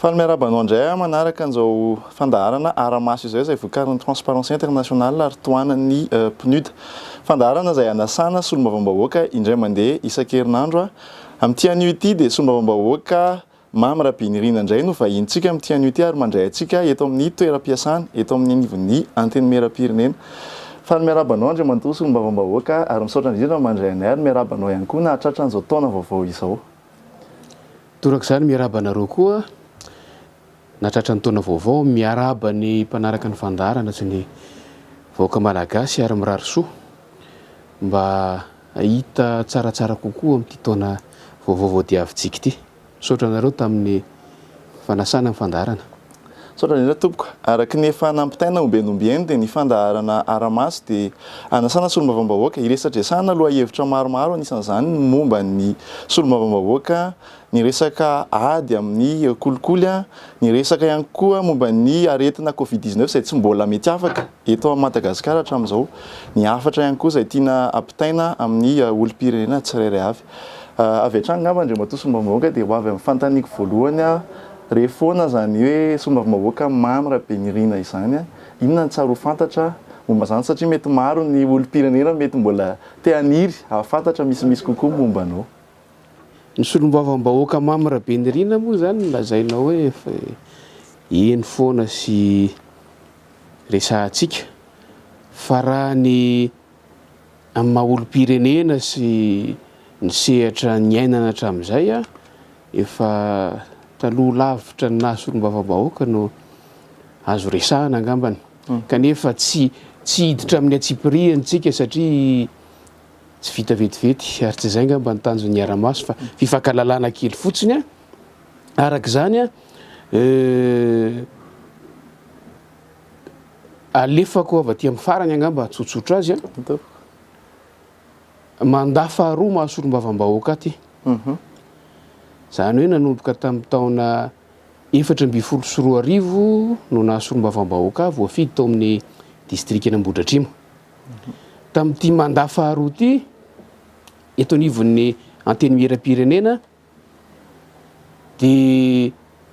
Faly miarahaba anao indray aho manaraka an'izao fandaharana Ara-maso izao izay vokarin'ny Transparency International ary tohanan'ny PNUD. Fandaharana izay anasana solombavambahoaka indray mandeha isan-kerinandro. Amin'ity anio ity dia solombavambahoaka Mamy Rabenirina indray no vahinintsika amin'ity anio ity ary mandray antsika eto amin'ny toeram-piasana eto amin'ny anivon'ny Antenimierampirenena. Faly miarahaba anao Andriamatoa solombavambahoaka ary misaotra indrindra mandray anay ary miarahaba anao ihany koa nahatratra an'izao taona vaovao izao. Torak'izany miarahaba anareo koa nahatratra ny taona vaovao, miarahaba ny mpanaraka ny fandaharana sy ny vahoaka malagasy ary mirary soa mba hahita tsaratsara kokoa amin'ity taona vaovao vao diavintsika ity. Misaotra anareo tamin'ny fanasana ny fandaharana. Misaotra indrindra tompoko. Araka ny efa nampitaina ombieny ombieny dia ny fandaharana Ara-maso dia anasana solombavambahoaka hiresadresahana lohahevitra maromaro anisan'izany ny momba ny solombavambahoaka, ny resaka ady amin'ny kolikoly, ny resaka ihany koa momba ny aretina covid 19 izay tsy mbola mety afaka eto Madagasikara hatramin'izao, ny hafatra ihany koa izay tiana ampitaina amin'ny olom-pirenena tsirairay avy. Avy hatrany angamba Andriamatoa solombavambahoaka dia ho avy amin'ny fanontaniako voalohany aho. Re foana izany hoe solombavambahoaka Mamy Rabenirina izany. Inona no tsara ho fantatra momba izany satria mety maro ny olom-pirenena mety mbola te haniry hahafantatra misimisy kokoa momba anao. Ny solombavambahoaka Mamy Rabenirina moa izany no lazainao hoe efa eny foana sy resahantsika fa raha ny amin'ny maha olom-pirenena sy ny sehatra niainana hatramin'izay, efa taloha lavitra ny naha solombavambahoaka no azo resahana angambany. Kanefa tsy tsy hiditra amin'ny antsipirihany tsika satria tsy vita vetivety ary tsy izay angamba ny tanjon'ny Aramaso fa fifankalalana kely fotsiny. Araka izany, Alefako avy aty amin'ny farany angamba tsotsotra azy an. Mandat faharoa maha solombavambahoaka aty. Izany hoe nanomboka tamin'ny taona 2014 no naha solombavambahoaka ahy, voafidy tao amin'ny distrikan'Ambohidratrimo. Tamin'ity mandat faharoa ity, eto anivon'ny Antenimierampirenena, dia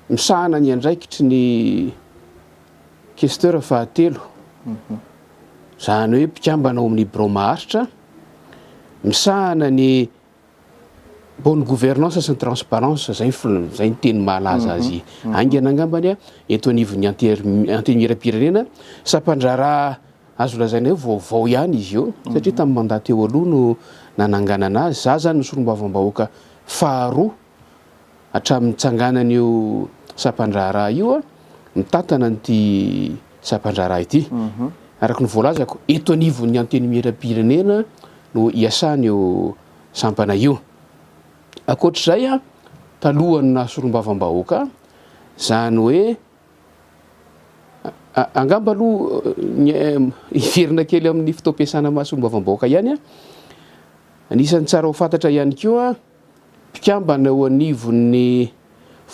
misahana ny andraikitry ny questeur fahatelo, izany hoe mpikambana ao amin'ny birao maharitra, misahana ny bonne gouvernance sy ny transparence, izay ny izay ny teny mahalaza azy haingana angambany eto anivon'ny antenimierampirenena, sampandraharaha Azo lazaina hoe vaovao ihany izy io satria tamin'ny mandat teo aloha no nananganana azy. Za zany no solombavambahoaka faharoa hatramin'ny nitsanganan'io sampandraharaha io mitantana an'ity sampandraharaha ity. Araka ny voalazako, eto anivon'ny Antenimierampirenena no iasan'io sampana io. Ankoatr'izay, talohan'ny naha solombavambahoaka, izany hoe Angamba aloha hiverina kely amin'ny fotoam-piasana maha solombavambahoaka ihany aho. Anisan'ny tsara ho fantatra ihany koa, mpikambana eo anivon'ny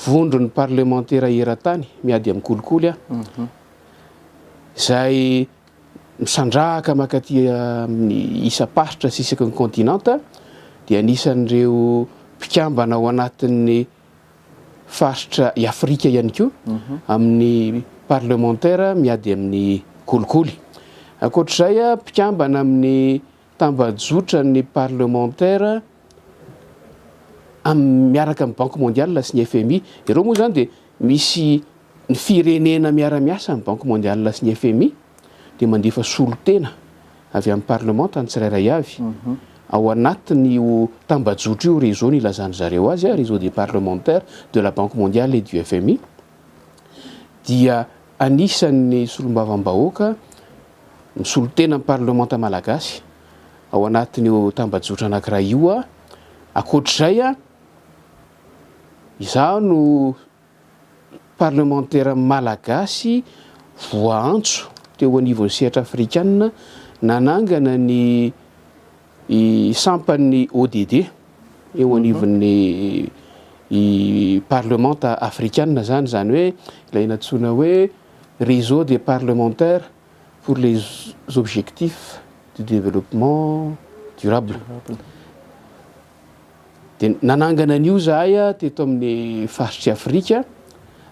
vondron'ny parlemantera eran-tany miady amin'ny kolikoly aho, izay misandrahaka mankaty amin'ny isam-paritra sy isaky ny kontinanta, dia anisan'ireo mpikambana ao anatin'ny faritra i Afrika ihany koa amin'ny parlemantera miady amin'ny kolikoly. Ankoatr'izay, mpikambana amin'ny tambajotran'ny parlemantera miaraka amin'ny Banque mondiale sy ny FMI. Ireo moa izany dia misy ny firenena miara-miasa amin'ny Banque mondiale sy ny FMI dia mandefa solontena avy amin'ny parlemanta ny tsirairay avy ao anatin'io tambajotra io, réseau no ilazan-dry zareo azy, réseau des parlementaires de la Banque mondiale et du FMI, dia anisan'ny solombavambahoaka misolo tena ny parlemanta malagasy ao anatin'io tambajotra anankiray io aho. Ankoatr'izay, izaho no Parlemantera malagasy voaantso teo anivon'ny sehatra afrikanina nanangana ny sampan'ny ODD eo anivon'ny parlemanta afrikanina izany, izany hoe ilay nantsoina hoe réseau des parlementaires pour les objectifs du développement durable. Dia nanangana an'io izahay teto amin'ny faritr'i Afrika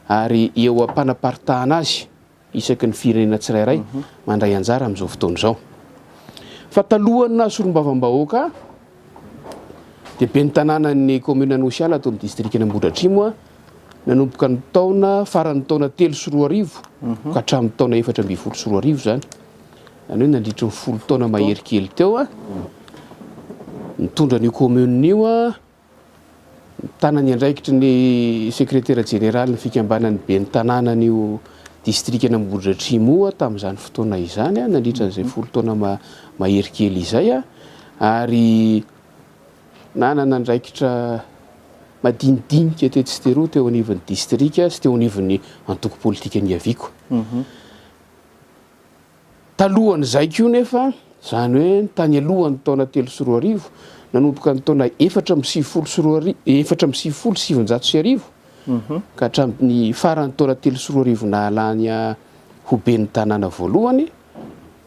Ary eo am-panaparitahana azy isaky ny firenena tsirairay mandray anjara amin'izao fotoana izao. Fa talohan'ny naha solombavambahoaka ahy dia ben'ny tanànan'ny commune Anosiala ato amin'ny distrikan'Ambohidratrimo aho nanomboka ny taona faran'ny taona 2003 ka hatramin'ny taona 2014 izany. Izany hoe nandritry ny folo taona mahery kely teo aho nitondra an'io commune io aho. Mitana ny andraikitry ny sekretera jeneralin'ny fikambanan'ny ben'ny tanànan'io distrikan'Ambohidratrimo io aho tamin'izany fotoana izany, nandritra an'izay folo taona mahery kely izay, ary nanana andraikitra madinidinika tetsy sy teroa teo anivon'ny distrika sy teo anivon'ny antoko politika niaviako. Talohan'izay koa nefa, izany hoe ny tany alohan'ny taona 2003, nanomboka ny taona 1994 1994 ka hatramin'ny faran'ny taona 2003 nahalany ahy ho ben'ny tanàna voalohany,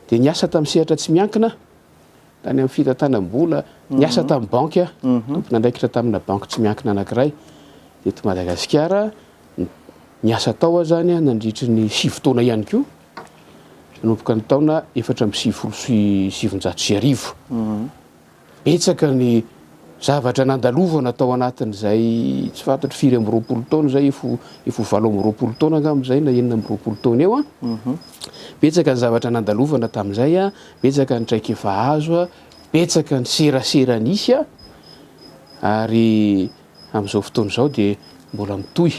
dia niasa tamin'ny sehatra tsy miankina aho, tany amin'ny fitantanam-bola, niasa tamin'ny banky aho, tompon'andraikitra tamina banky tsy miankina anankiray teto Madagasikara, niasa tao aho izany nandritry ny sivy taona ihany koa. nanomboka ny taona 1994. Betsaka ny zavatra nandalovana tao anatin'izay tsy fantatro firy amby 20 taona izay, efa ho 28 taona angamba izay na 26 taona eo. Betsaka ny zavatra nandalovana tamin'izay, betsaka ny traikefa azo, betsaka ny serasera nisy ary amin'izao fotoana izao dia mbola mitohy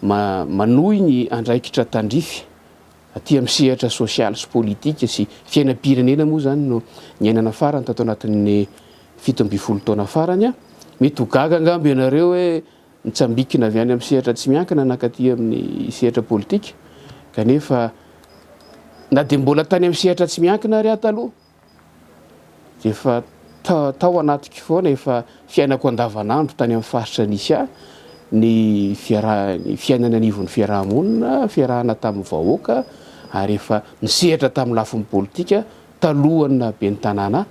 manohy ny andraikitra tandrify aty amin'ny sehatra sosialy sy politika sy fiainam-pirenena moa izany no niainana farany tato anatin'ny 17 taona farany. Mety ho gaga angamba ianareo hoe nitsambikina avy any amin'ny sehatra tsy miankina nankaty amin'ny sehatra politika, kanefa na dia mbola tany amin'ny sehatra tsy miankina ary aho taloha dia efa tao anatiko foana, efa fiainako andavanandro tany amin'ny faritra nisy ahy ny fiaraha- ny fiainana anivon'ny fiaraha-monina, fiarahana tamin'ny vahoaka ary efa nisehatra tamin'ny lafiny politika talohan'ny naha ben'ny tanàna ahy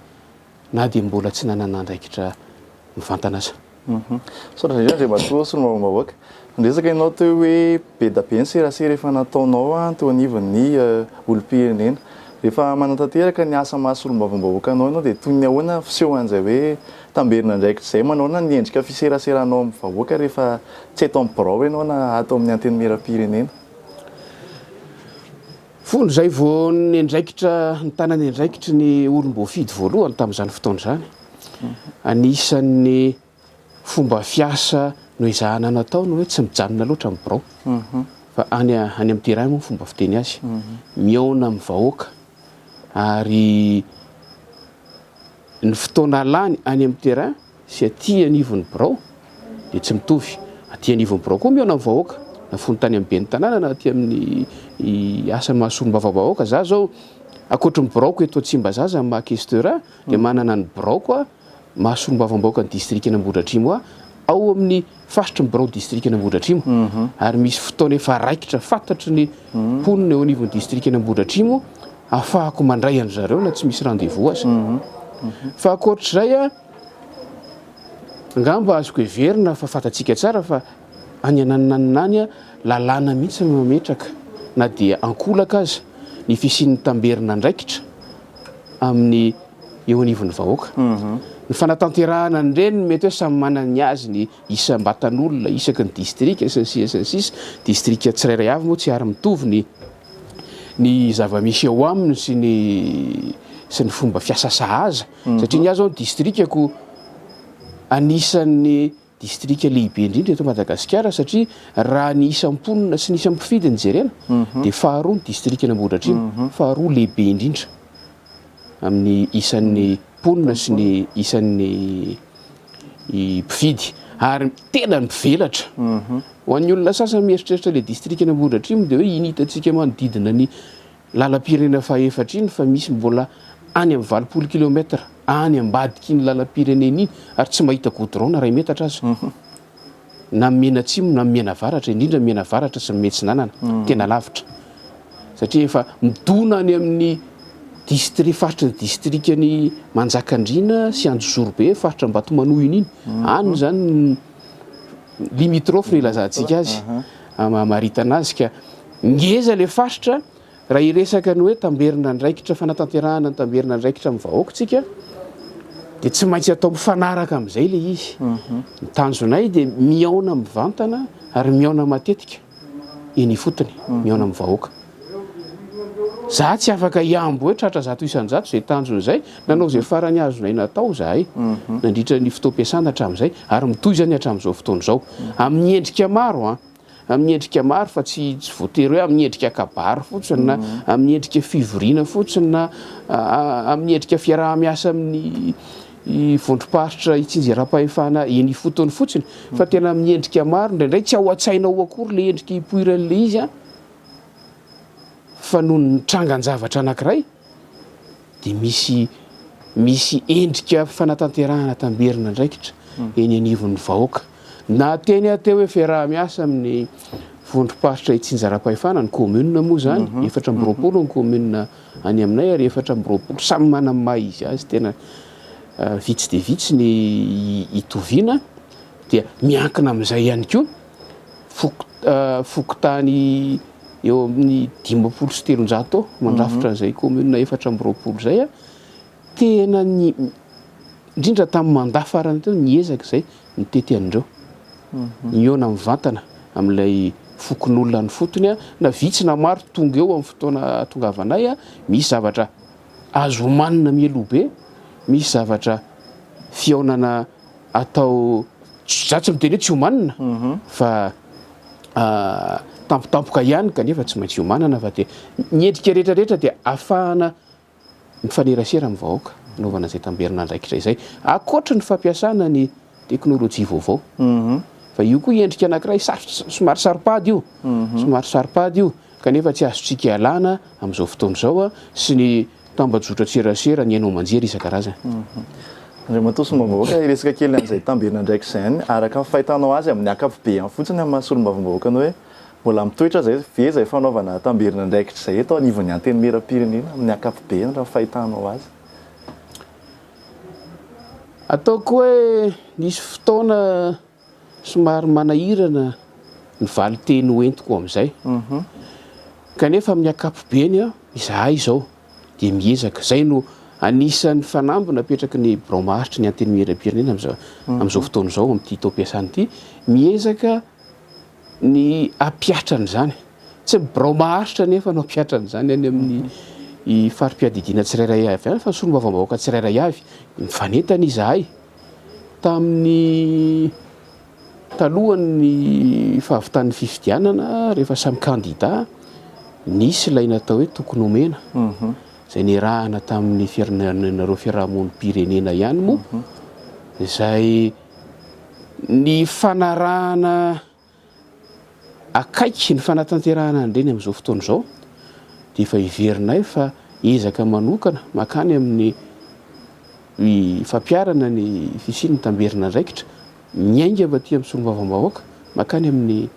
na dia mbola tsy nanana andraikitra mivantana aza. Misaotra indrindra Andriamatoa Solombavambahoaka. Niresaka ianao teo hoe be da be ny serasera efa nataonao teo anivon'ny olom-pirenena. Rehefa manatanteraka ny asa maha solombavambahoaka anao ianao dia toy ny ahoana fisehoan'izay hoe tamberin'andraikitra izay? Manao ahoana ny endrika fiseraseranao amin'ny vahoaka rehefa tsy eto amin'ny birao ianao na ato amin'ny Antenimierampirenena? Fony izay vao niandraikitra, nitana ny andraikitry ny olom-boafidy voalohany tamin'izany fotoana izany. Anisan'ny fomba fiasa noezahana natao ny hoe tsy mijanona loatra amin'ny birao fa any any amin'ny terrain moa ny fomba fiteny azy. Mihaona amin'ny vahoaka ary ny fotoana lany any amin'ny terrain sy aty anivon'ny birao dia tsy mitovy. Aty anivon'ny birao koa mihaona amin'ny vahoaka, na fony tany amin'ny ben'ny tanàna na aty amin'ny asa maha solombavambahoaka. Za zao ankoatry ny biraoko eto Tsimbazaza amin'ny maha questeur ahy dia manana ny biraoko aho maha solombavambahoaka ny distrikan'Ambohidratrimo ahy ao amin'ny faritry ny birao distrikan'Ambohidratrimo ary misy fotoana efa raikitra fantatry ny mponina eo anivon'ny distrikan'Ambohidratrimo ahafahako mandray an-dry zareo na tsy misy rendez-vous aza. Fa ankoatr'izay a, angamba azoko heverina fa fantatsika tsara fa any ananonanona any a, lalàna mihitsy no mametraka na dia ankolaka aza ny fisian'ny tamberin'andraikitra amin'ny eo anivon'ny vahoaka. Ny fanatanterahana an'ireny mety hoe samy manana ny azy ny isam-batan'olona isaky ny distrika sy ny sisa sy ny sisa, distrika tsirairay avy moa tsy ary mitovy ny ny zava-misy eo aminy sy ny sy ny fomba fiasa sahaza satria ny ahy zao ny distrikako anisan'ny distrika lehibe indrindra eto Madagasikara satria raha ny isam-ponina sy ny isam-pifidy no jerena dia faharoa ny distrikan'Ambohidratrimo, faharoa lehibe indrindra amin'ny isan'ny mponina sy ny isan'ny mpifidy ary tena mivelatra. Ho an'ny olona sasany mieritreritra ilay distrikan'Ambohidratrimo dia hoe iny hitantsika manodidina ny lalam-pirenena fahefatra iny fa misy mbola any amin'ny 80 kilomètre any ambadik'iny lalam-pirenena iny ary tsy mahita goudron na iray metatra aza. Na mianatsimo na mianavaratra, indrindra mianavaratra sy miatsinanana, tena lavitra. Satria efa midona any amin'ny distri faritry ny distrikan'i Manjakandriana sy Anjozorobe, faritra Ambatomanohina iny. Any izany limitrophe no ilazantsika azy. hamaritana azy ka ngeza le faritra raha hiresaka ny hoe tamberin'andraikitra fanatanterahana ny tamberin'andraikitra amin'ny vahoaka tsika dia tsy maintsy atao mifanaraka amin'izay le izy. Ny tanjonay dia mihaona mivantana ary mihaona matetika eny ifotony, mihaona amin'ny vahoaka. Za tsy afaka hihambo hoe tratra 100% izay tanjona izay, nanao izay farany azonay natao izahay nandritra ny fotoam-piasana hatramin'izay ary mitohy izany hatramin'izao fotoana izao. Amin'ny endrika maro an, amin'ny endrika maro fa tsy tsy voatery hoe amin'ny endrika kabary fotsiny na amin'ny endrika fivoriana fotsiny na amin'ny endrika fiaraha-miasa amin'ny vondrom-paritra itsinjaram-pahefana eny ifotony fotsiny fa tena amin'ny endrika maro indraindray tsy ao an-tsainao akory ilay endrika ipoiran'ilay izy an. Fa noho ny trangan-javatra anankiray dia misy misy endrika fanatanterahana tamberin'andraikitra eny anivon'ny vahoaka. Na teny aho teo hoe fiaraha-miasa amin'ny vondrom-paritra itsinjaram-pahefana, ny commune moa izany, 24 ny commune any aminay ary 24 samy manana ny maha izy azy, tena vitsy dia vitsy ny itoviana, dia miankina amin'izay ihany koa. Fokontany eo amin'ny 350 eo mandrafitra an'izay commune 24 izay, tena ny indrindra tamin'ny mandat farany teo niezaka izay nitety an'ireo, nihaona mivantana amin'ilay fokonolona any ifotony, na vitsy na maro tonga eo amin'ny fotoana ahatongavanay, misy zavatra azo omanina mialoha be, misy zavatra fihaonana atao, za tsy miteny hoe tsy omanina fa tampotampoka ihany kanefa tsy maintsy iomanana fa dia ny endrika rehetra rehetra dia afahana mifanerasera amin'ny vahoaka anaovana izay tamberin'andraikitra izay ankoatry ny fampiasana ny teknolojia vaovao fa io koa endrika anankiray sarotra somary saropady io somary saropady io kanefa tsy azontsika ialana amin'izao fotoana izao sy ny Tambajotran-tserasera, ny haino aman-jery isan-karazany. Andriamatoa Solombavambahoaka, hiresaka kely an'izay tamberin'andraikitra izay ihany, araka ny fahitanao azy amin'ny ankapobeany fotsiny amin'ny maha Solombavambahoaka anao hoe mbola mitoetra izay ve izay fanaovana tamberin'andraikitra izay eto anivon'ny Antenimierampirenena amin'ny ankapobeany raha ny fahitanao azy? Ataoko hoe nisy fotoana Somary manahirana ny valin-teny ho entiko amin'izay. Kanefa amin'ny ankapobeny, izahay izao dia miezaka. Izay no anisan'ny fanamby napetraky ny birao maharitry ny Antenimierampirenena amin'izao fotoana izao, amin'ity taom-piasana ity. Miezaka ny hampihatra an'izany. Tsy ny birao maharitra anefa no hampihatra an'izany any amin'ny fari-piadidiana tsirairay avy any, fa ny solombavambahoaka tsirairay avy. Mifanentana izahay. Tamin'ny talohan'ny fahavitan'ny fifidianana, rehefa samy kandida, nisy ilay natao hoe tokony omena, izay niarahana tamin'ny firenenareo fiarahamonim-pirenena ihany moa, izay ny fanarahana Akaiky ny fanatanterahana an'ireny amin'izao fotoana izao dia efa heverinay fa ezaka manokana mankany amin'ny fampiharana ny fisian'ny tamberin'andraikitra miainga avy aty amin'ny solombavambahoaka mankany amin'ny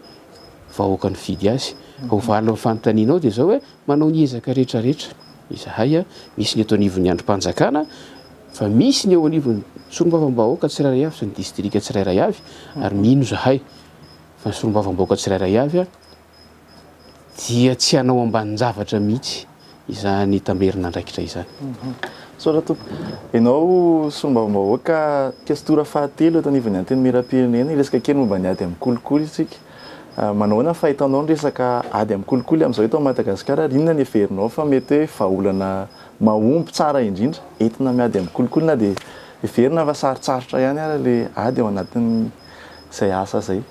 vahoaka nifidy azy. Ho valin'ny fanontanianao dia izao hoe manao ny ezaka rehetra rehetra izahay, misy ny eto anivon'ny andrim-panjakana fa misy ny eo anivon'ny solombavambahoaka tsirairay avy sy ny distrika tsirairay avy ary mino izahay fa ny solombavambahoaka tsirairay avy dia tsy hanao ambanin-javatra mihitsy izany tamberin'andraikitra izany. Misaotra tompoko. Ianao solombavambahoaka kestora fahatelo eto anivon'ny Antenimierampirenena, hiresaka kely momba ny ady amin'ny kolikoly isika. Manao ahoana ny fahitanao ny resaka ady amin'ny kolikoly amin'izao eto Madagasikara ary inona no heverinao fa mety hoe vahaolana mahomby tsara indrindra entina miady amin'ny kolikoly na dia heverina fa sarotsarotra ihany ary ilay ady ao anatin'ny izay asa izay.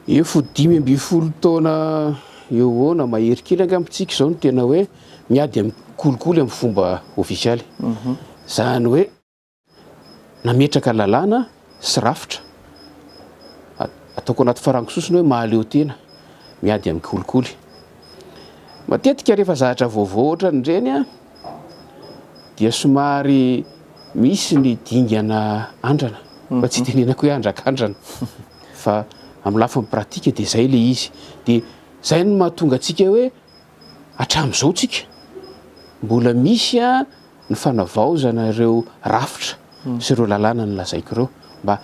Efa ho 15 taona eo ho eo na mahery kely angamba tsika izao no tena hoe miady amin'ny kolikoly amin'ny fomba ofisialy. Izany hoe nametraka lalàna sy rafitra ataoko anaty farango sosona hoe mahaleo tena miady amin'ny kolikoly. Matetika rehefa zavatra vaovao ohatran'ireny dia somary misy ny dingana andrana fa tsy itenenako hoe andrakandrana fa amin'ny lafiny pratika dia izay ilay izy. Dia izay no mahatonga antsika hoe hatramin'izao tsika mbola misy ny fanavaozana ireo rafitra sy ireo lalàna nolazaiko ireo mba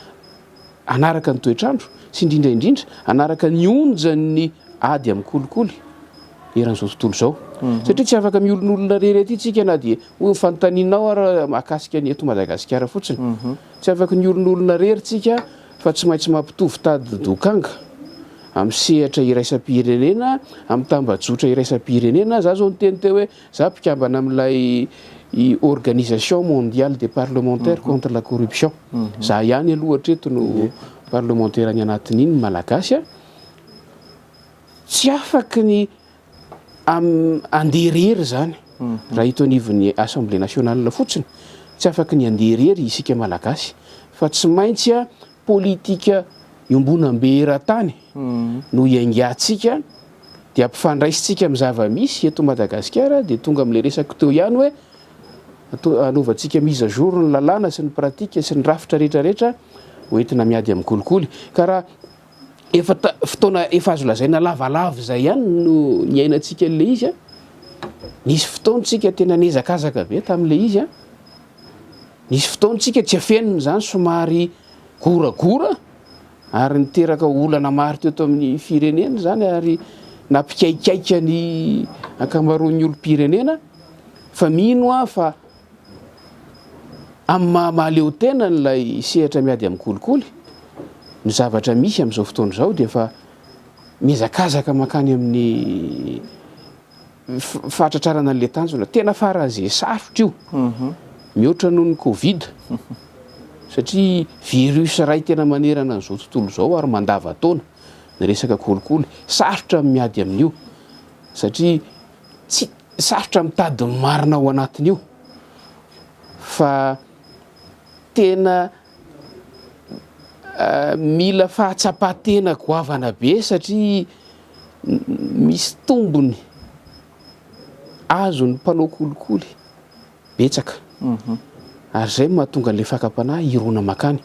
hanaraka ny toetr'andro. sy indrindra indrindra hanaraka ny onjan'ny ady amin'ny kolikoly eran'izao tontolo izao. Satria tsy afaka miolonolona irery aty tsika na dia hoy ny fanontanianao ary mahakasika ny eto Madagasikara fotsiny. Tsy afaky ny olonolona irery tsika fa tsy maintsy mampitovy tady dokanga amin'ny sehatra iraisam-pirenena, amin'ny tambajotra iraisam-pirenena. Za zao niteny teo hoe za mpikambana amin'ilay Organisation mondiale des parlementaires contre la corruption. Za ihany aloha hatreto no parlementaire any anatin'iny malagasy a. Tsy afaky ny andeha irery izany raha eto anivon'ny Assemblée nationale fotsiny, tsy afaky ny andeha irery isika Malagasy fa tsy maintsy politika iombonambe eran-tany no iaingantsika dia ampifandraisintsika amin'ny zava-misy eto Madagasikara dia tonga amin'ilay resako teo ihany hoe anaovantsika mise à jour ny lalàna sy ny pratique sy ny rafitra rehetra rehetra hoentina miady amin'ny kolikoly ka raha Efa fotoana efa azo lazaina lavalava izay ihany no niainantsika an'ilay izy an. Nisy fotoana tsika tena nihazakazaka be tamin'ilay izy an. Nisy fotoana tsika tsy afenina izany somary goragora ary niteraka olana maro teto amin'ny firenena izany ary nampikaikaika ny ankamaroan'ny olom-pirenena fa mino aho fa Amin'ny maha mahaleo tena an'ilay sehatra miady amin'ny kolikoly, ny zavatra misy amin'izao fotoana izao dia efa mihazakazaka mankany amin'ny fahatratrarana an'ilay tanjona. Tena faran'izay sarotra io, mihoatra noho ny Covid, satria virus iray tena manerana an'izao tontolo izao ary mandavantaona ny resaka kolikoly. Sarotra ny miady amin'io satria Tsy sarotra mitady ny marina ao anatin'io fa tena mila fahatsapan-tena goavana be satria misy tombony azon'ny mpanao kolikoly betsaka ary izay no mahatonga an'ilay fakam-panahy hirona mankany.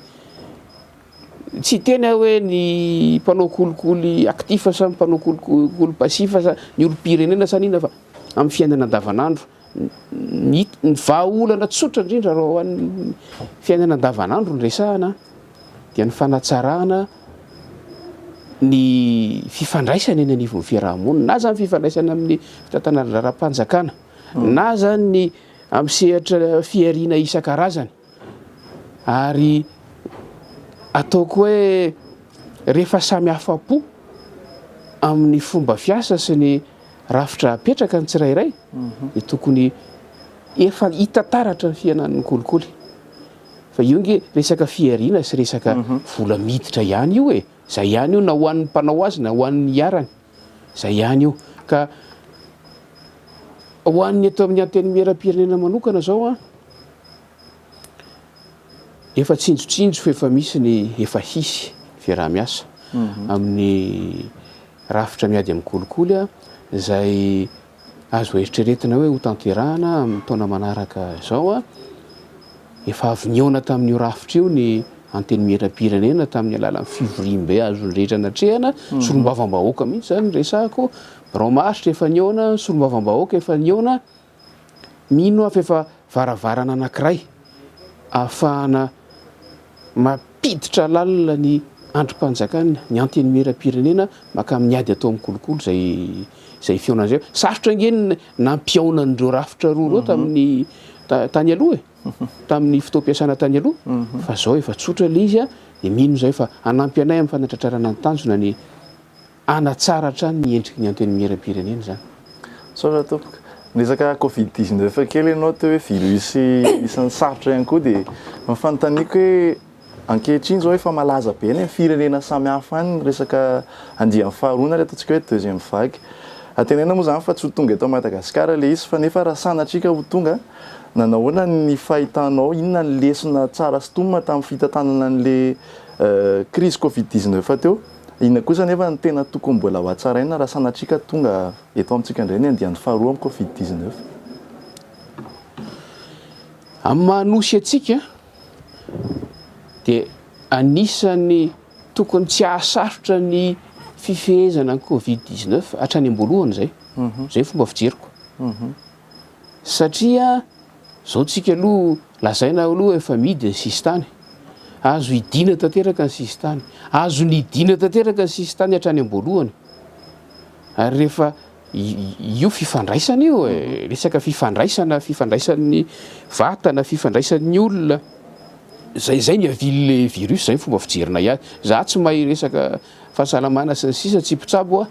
Tsy hiteny aho hoe ny mpanao kolikoly actif sa ny mpanao kolikoly passif sa ny olom-pirenena sa ny inona fa amin'ny fiainana andavanandro ny ny vahaolana tsotra indrindra raha ho an'ny fiainana andavanandro no resahana dia ny fanatsarana ny fifandraisana eny anivon'ny fiaraha-monina na izany fifandraisana amin'ny fitantanana raharaham-panjakana na izany ny amin'ny sehatra fihariana isan-karazany. Ary ataoko hoe rehefa samy afa-po amin'ny fomba fiasa sy ny rafitra apetraka ny tsirairay dia tokony efa hita taratra ny fihenan'ny kolikoly. Fa io nge resaka fihariana sy resaka vola miditra ihany io e! Zay ihany io na ho an'ny mpanao azy na ho an'ny iharany. Zay ihany io. Ka ho an'ny eto amin'ny Antenimierampirenena manokana zao an, Efa tsinjotsinjo fa efa misy ny efa hisy fiaraha-miasa amin'ny rafitra miady amin'ny kolikoly izay azo eritreretina hoe hotanterahana amin'ny taona manaraka izao. Efa avy nihaona tamin'io rafitra io ny Antenimierampirenena tamin'ny alalan'ny fivoriambe azon'ny rehetra natrehana, solombavambahoaka mihitsy izany no resahako, birao maharitra efa nihaona, solombavambahoaka efa nihaona. Mino aho fa efa varavarana anankiray ahafahana mampiditra lalina ny andrim-panjakana, ny antenimieram-pirenena mankamin'ny ady atao amin'ny kolikoly izay izay fihaonana izay. Sarotra ange ny nampihaona an'ireo rafitra roa ireo tamin'ny tany aloha e, tamin'ny fotoam-piasana tany aloha, fa izao efa tsotra ilay izy dia mino izahay fa hanampy anay amin'ny fanatratrarana ny tanjona ny Hanatsara hatrany ny endriky ny Antenimierampirenena izany. Misaotra tompoko. Niresaka covid 19 kely ianao teo hoe virus isan'ny sarotra ihany koa dia ny fanontaniako hoe ankehitriny izao efa malaza be any amin'ny firenena samihafa any ny resaka andiany faharoa na ilay ataontsika hoe deuxième vague. Antenaina moa izany fa tsy ho tonga eto Madagasikara ilay izy fa nefa raha sanatria ka ho tonga, nanahoana ny fahitanao, inona ny lesona tsara sintomina tamin'ny fitantanana an'ilay crise covid 19 teo? Inona kosa anefa no tena tokony mbola ho hatsaraina raha sanatria ka tonga eto amintsika indray ny andiany faharoa amin'ny Covid 19? Amin'ny maha Nosy antsika dia anisan'ny tokony tsy hahasarotra ny fifehezana ny Covid 19 hatrany am-boalohany izay. Izay ny fomba fijeriko. Satria izao tsika aloha lazaina aloha efa mihidy ny sisintany. Azo hidiana tanteraka ny sisintany. Azo nidiana tanteraka ny sisintany hatrany am-boalohany. Ary rehefa io fifandraisana io e, resaka fifandraisana, fifandraisan'ny vatana, fifandraisan'ny olona, zay zay niavian'le virus, zay ny fomba fijerinay azy. Za tsy mahay resaka fahasalamana sy ny sisa, tsy mpitsabo aho,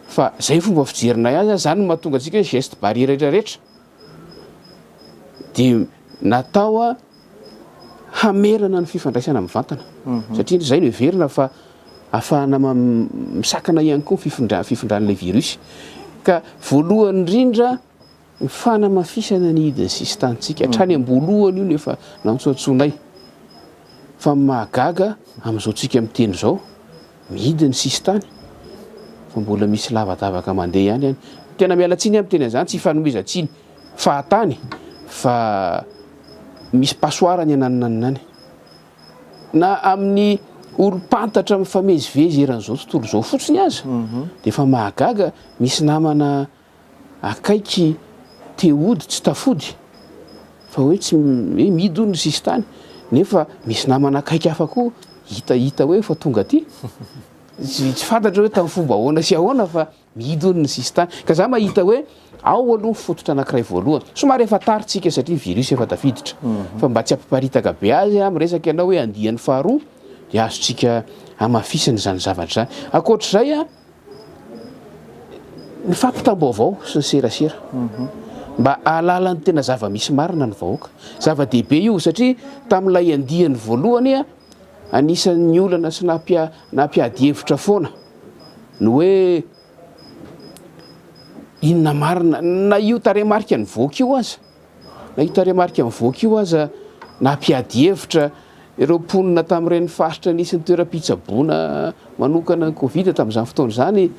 fa zay ny fomba fijerinay azy, zany no mahatonga antsika hoe geste barrière rehetra rehetra dia natao hamerana ny fifandraisana mivantana, satria zay no heverina fa ahafahana misakana ihany koa ny fifindran'ilay virus. Ka voalohany indrindra ny fanamafisana ny hidin'ny sisin-tanintsika. Hatrany am-boalohany io no efa nantsoantsoinay. Fa ny mahagaga amin'izao tsika miteny izao, mihidy ny sisin-tany fa mbola misy lavadavaka mandeha ihany any. Tena miala tsiny aho miteny an'izany, tsy ifanomezan-tsiny fahatany fa misy passoire ny ananonanona any. Na amin'ny olom-pantatra mifamezivezy eran'izao tontolo izao fotsiny aza dia efa mahagaga, misy namana akaiky te hody tsy tafody fa hoe tsy hoe mihidy hono ny sisintany nefa misy namana akaiky hafa koa hita hita hoe efa tonga aty, tsy fantatra hoe tamin'ny fomba ahoana sy ahoana fa Mihidy hono ny sisintany. Ka za mahita hoe ao aloha ny fototra anakiray voalohany. Somary efa tara tsika satria virus efa tafiditra. Fa mba tsy hampiparitaka be azy an, miresaka ianao hoe andiany faharoa dia azontsika hamafisina izany zavatra izany. Ankoatr'izay an, ny fampitam-baovao sy ny serasera. Mba hahalala ny tena zava-misy marina ny vahoaka. Zava-dehibe io satria tamin'ilay andiany voalohany an, anisan'ny olana sy nampiady hevitra foana. Ny hoe inona marina, na io tarehimarika nivoaka io aza, na io tarehimarika nivoaka io aza nampiady hevitra ireo mponina tamin'ireny faritra nisy ny toeram-pitsaboana manokana ny Covid tamin'izany fotoana izany,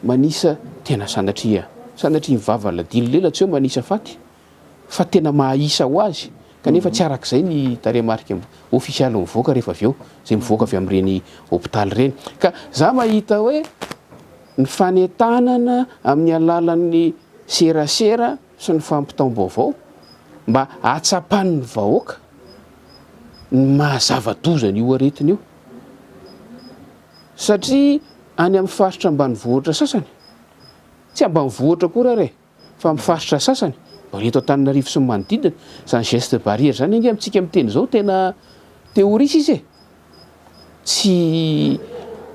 manisa tena sanatria, sanatria ny vava ladino lela tsy hoe manisa faty. fa tena mahaisa ho azy kanefa tsy arak'izay ny tarehimarika ofisialy mivoaka rehefa avy eo, izay mivoaka avy amin'ireny hopitaly ireny. Ka za mahita hoe ny fanentanana amin'ny alalan'ny serasera sy ny fampitam-baovao mba hahatsapan'ny vahoaka ny maha zava-doza an'io aretina io satria any amin'ny faritra ambanivohitra sasany, tsy ambanivohitra akory ary e! Fa amin'ny faritra sasany, mbola eto Antananarivo sy ny manodidina, izany geste barrière izany ange amintsika miteny izao tena théorie sisa e! Tsy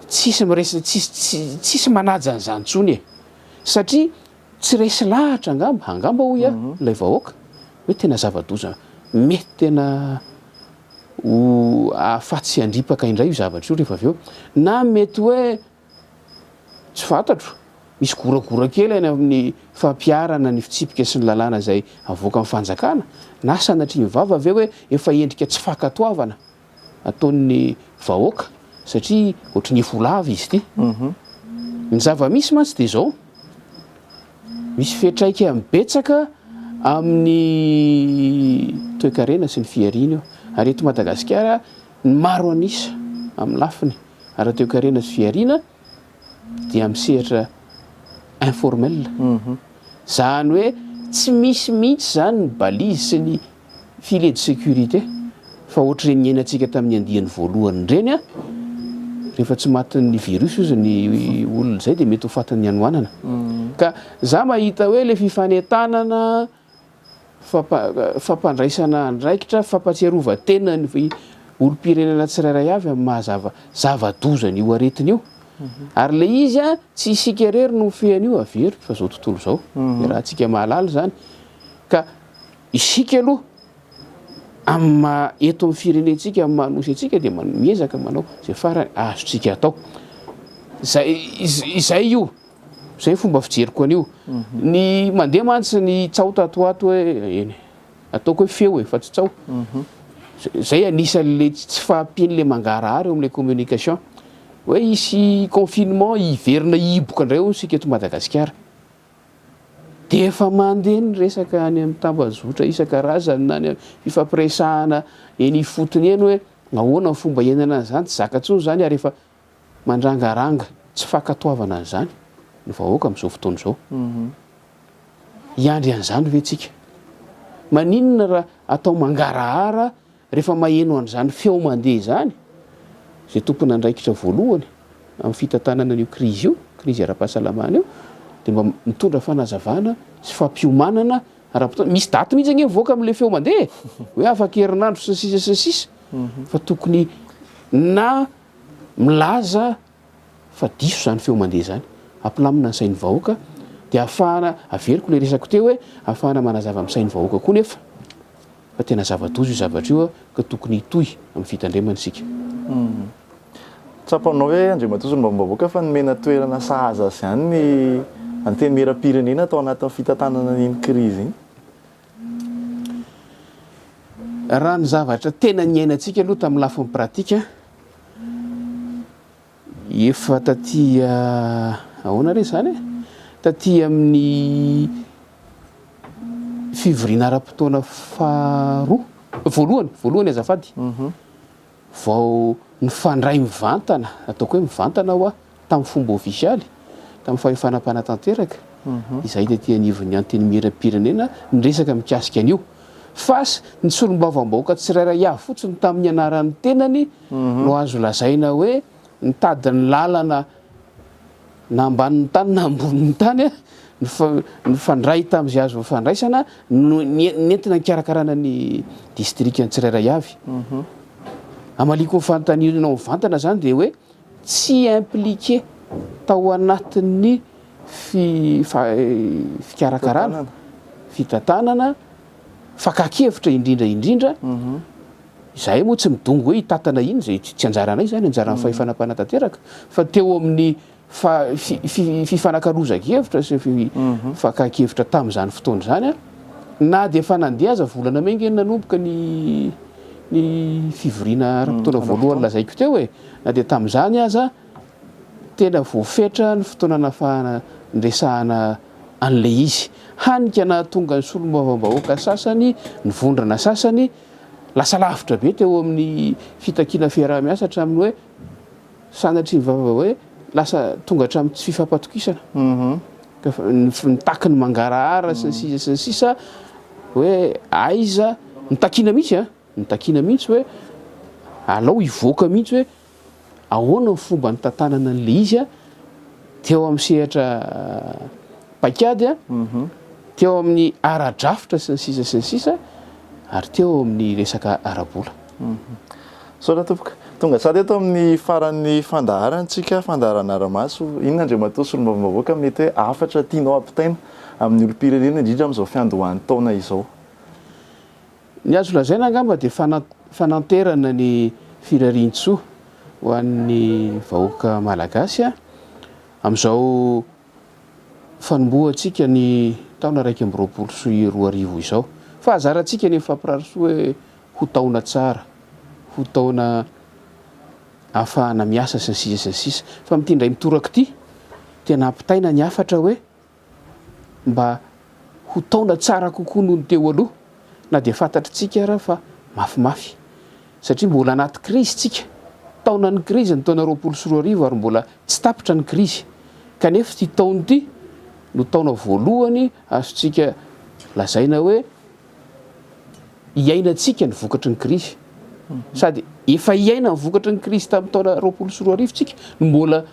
tsisy miresaka, tsisy tsisy manaja an'izany intsony e! Satria tsy resy lahatra angamba, angamba hoy aho, ilay vahoaka hoe tena zava-doza mety tena ho hahafaty sy handripaka indray io zavatra io rehefa avy eo. Na mety hoe Tsy fantatro. Misy goragora kely any amin'ny fampiharana ny fitsipika sy ny lalàna izay avoakan'ny fanjakana, na sanatria ny vava ve hoe efa endrika tsy fankatoavana ataon'ny vahoaka satria ohatry ny efa ho lava izy ity. Ny zava-misy mantsy dia izao, misy fiantraikany betsaka amin'ny toekarena sy ny fihariana io. Ary eto Madagasikara ny maro an'isa amin'ny lafiny ara-toekarena sy fihariana dia amin'ny sehatra informel. Izany hoe tsy misy mihitsy izany ny balise sy ny filet de sécurité fa ohatr'ireny niainantsika tamin'ny andiany voalohany ireny an, rehefa tsy matin'ny virus ozy ny olona izay dia mety ho fatin'ny hanoanana. Ka za mahita hoe ilay fifanentanana Fampandraisana andraikitra, fampatsiarovan-tena ny olom-pirenena tsirairay avy amin'ny maha zava, zava-doza an'io aretina io. Ary ilay izy an, tsy isika irery no mifehy an'io, averiko fa izao tontolo izao, iarahantsika mahalala izany. Ka isika aloha amin'ny maha eto amin'ny firenentsika, amin'ny maha nosy antsika dia miezaka manao izay farany azontsika atao. Izay, izay io. Zay fomba fijeriko an'io. Ny mandeha mantsy ny tsaho tato ho ato hoe eny ataoko hoe feo e fa tsy tsaho. Zay anisan'le tsy fahampian'le mangarahara eo amin'le communication. Hoe hisy confinement hiverina hihiboka indray hono isika eto Madagasikara. Dia efa mandeha ny resaka any amin'ny tambajotra isan-karazany na any amin'ny fifampiresahana eny ifotony eny hoe ahoana ny fomba iainana an'izany, tsy zaka intsony izany ary efa Mandrangaranga tsy fankatoavana an'izany ny vahoaka amin'izao fotoana izao. Hiandry an'izany ve tsika? Maninona raha atao mangarahara rehefa maheno an'izany feo mandeha izany, izay tompon'andraikitra voalohany amin'ny fitantanana an'io krizy io, krizy ara-pahasalamana io, dia mba mitondra fanazavana sy fampiomanana ara-potoana. Misy daty mihitsy ange mivoaka amin'ilay feo mandeha e! Hoe afaka herinandro sy ny sisa sy ny sisa. Fa tokony na milaza fa diso izany feo mandeha izany. Hampilamina ny sain'ny vahoaka dia ahafahana, averiko ilay resako teo hoe, ahafahana manazava amin'ny sain'ny vahoaka koa nefa fa tena zava-doza io zavatra io ka tokony hitohy amin'ny fitandremana isika. Tsapanao ve Andriamatoa Solombavambahoaka fa nomena toerana sahaza azy ihany ny Antenimierampirenena tao anatin'ny fitantanana an'iny krizy iny? Raha ny zavatra tena niainantsika aloha tamin'ny lafiny pratika, efa taty ahoana re izany e? Taty amin'ny fivoriana ara-potoana faharoa, voalohany, voalohany azafady, vao nifandray mivantana, ataoko hoe mivantana hoa, tamin'ny fomba ofisialy, tamin'ny fahefana mpanatanteraka, izahay tety anivon'ny Antenimierampirenena niresaka mikasika an'io. Fa ny solombavambahoaka tsirairay avy fotsiny tamin'ny anaran'ny tenany no azo lazaina hoe nitady ny lalana na ambanin'ny tany na ambonin'ny tany, nifandray tamin'izay azo nifandraisana, no nentina nikarakarana ny distrikany tsirairay avy. Hamaliako ny fanontanianao mivantana izany dia hoe tsy impliqué tao anatin'ny fikarakarana, fitantanana, fakan-kevitra indrindra indrindra, izahay moa tsy midongy hoe hitantana iny izay tsy anjaranay izany, anjaran'ny fahefana mpanatanteraka, fa teo amin'ny fifanakalozan-kevitra sy fakan-kevitra tamin'izany fotoana izany, na dia efa nandeha aza volana mey ange no nanomboka ny ny fivoriana ara-potoana voalohany lazaiko teo e, na dia tamin'izany aza tena voafetra ny fotoana nahafahana niresahana an'ilay izy, hany ka nahatonga ny solombavambahoaka sasany, ny vondrona sasany lasa lavitra be teo amin'ny fitakiana fiaraha-miasa hatramin'ny hoe sanatria ny vava hoe lasa tonga hatramin'ny tsy fifampatokisana, nitaky ny mangarahara sy ny sisa sy ny sisa hoe aiza, nitakiana mihitsy an, nitakiana mihitsy hoe alao hivoaka mihitsy hoe ahoana ny fomba nitantanana an'ilay izy an, teo amin'ny sehatra paikady an, teo amin'ny ara-drafitra sy ny sisa sy ny sisa ary teo amin'ny resaka ara-bola. Misaotra tompoko. Tonga sady eto amin'ny faran'ny fandaharana tsika, fandaharana ara-maso. Inona Andriamatoa Solombavambahoaka mety hoe hafatra tianao hampitaina amin'ny olom-pirenena indrindra amin'izao fiandohan'ny taona izao? Ny azo lazaina angamba dia fananterana ny firarian-tsoa ho an'ny vahoaka malagasy amin'izao fanombohantsika ny taona 2021 izao. Fahazarantsika ny mifampirary soa hoe ho taona tsara, ho taona ahafahana miasa sy ny sisa sy ny sisa. Fa amin'ity indray mitoraka ity, tena ampitaina ny hafatra hoe mba ho taona tsara kokoa noho ny teo aloha, na dia fantatritsika ara fa mafimafy. Satria mbola anaty krizy tsika, taonan'ny krizy ny taona 2020 ary mbola tsy tapitra ny krizy. Kanefa ity taona ity no taona voalohany azontsika lazaina hoe iainantsika ny vokatry ny krizy. Sady efa iaina ny vokatry ny krizy tamin'ny taona 2020 tsika no mbola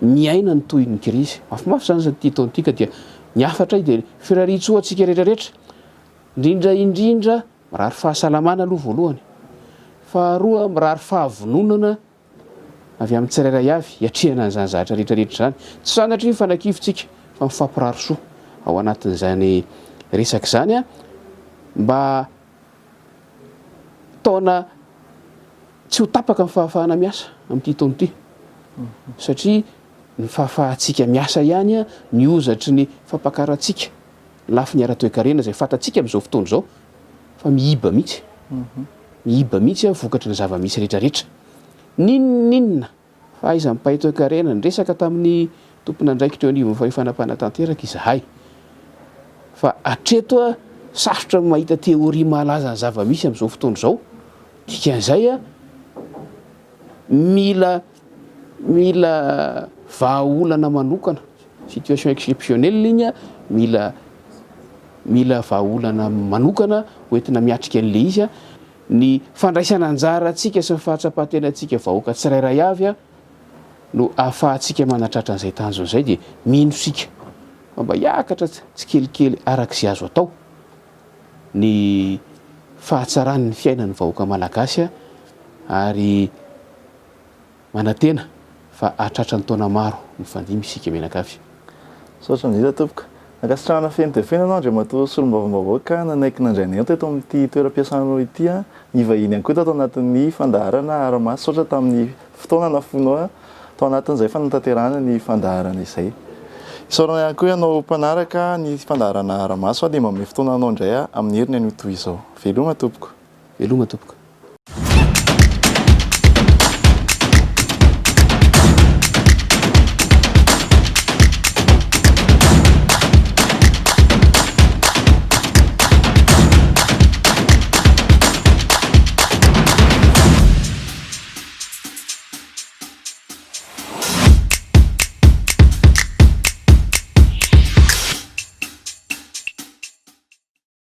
miaina ny tohin'ny krizy. Mafimafy izany ity taona ity ka dia ny hafatray dia firarian-tsoa antsika rehetra rehetra, indrindra indrindra mirary fahasalamana aloha voalohany, faharoa mirary fahavononana avy amin'ny tsirairay avy hiatrehana an'izany zavatra rehetra rehetra izany. Tsy sanatria mifanakivy tsika fa mifampirary soa ao anatin'izany resaka izany mba taona tsy ho tapaka ny fahafahana miasa amin'ity taona ity satria ny fahafahantsika miasa ihany ny hozatry ny fampakarantsika lafiny ara-toekarena izay fantatsika amin'izao fotoana izao fa miiba mihitsy, miiba mihitsy vokatry ny zava-misy rehetrarehetra. N'inon'inona Fahaiza mipahay toekarena. Niresaka tamin'ny tompon'andraikitra eo anivon'ny fahefana mpanatanteraka izahay fa hatreto sarotra ny mahita théorie mahalaza ny zava-misy amin'izao fotoana izao. Dikan'izay mila mila vahaolana manokana, situation exceptionnelle iny, mila mila vahaolana manokana hoentina miatrika an'ilay izy. Ny fandraisana anjara antsika sy ny fahatsapan-tenantsika vahoaka tsirairay avy no ahafahantsika manatratra an'izay tanjona izay dia mino isika fa mba hiakatra tsikelikely araka izay azo atao ny fahatsaran'ny fiainan'ny vahoaka malagasy ary Manantena fa hahatratra ny taona maro mifandimby isika mianakavy. Misaotra indrindra tompoko. Ankasitrahana feno dia feno ianao Andriamatoa Solombavambahoaka nanaiky nandray anay teto amin'ity toeram-piasanao ity nivahiny ihany koa tato anatin'ny fandaharana Aramaso. Misaotra tamin'ny fotoana nafoinao tao anatin'izay fanatanterahana ny fandaharana izay. Isaorana ihany koa ianao mpanaraka ny fandaharana Aramaso dia manome fotoana anao indray amin'ny heriny anio toy izao. Veloma tompoko. Veloma tompoko.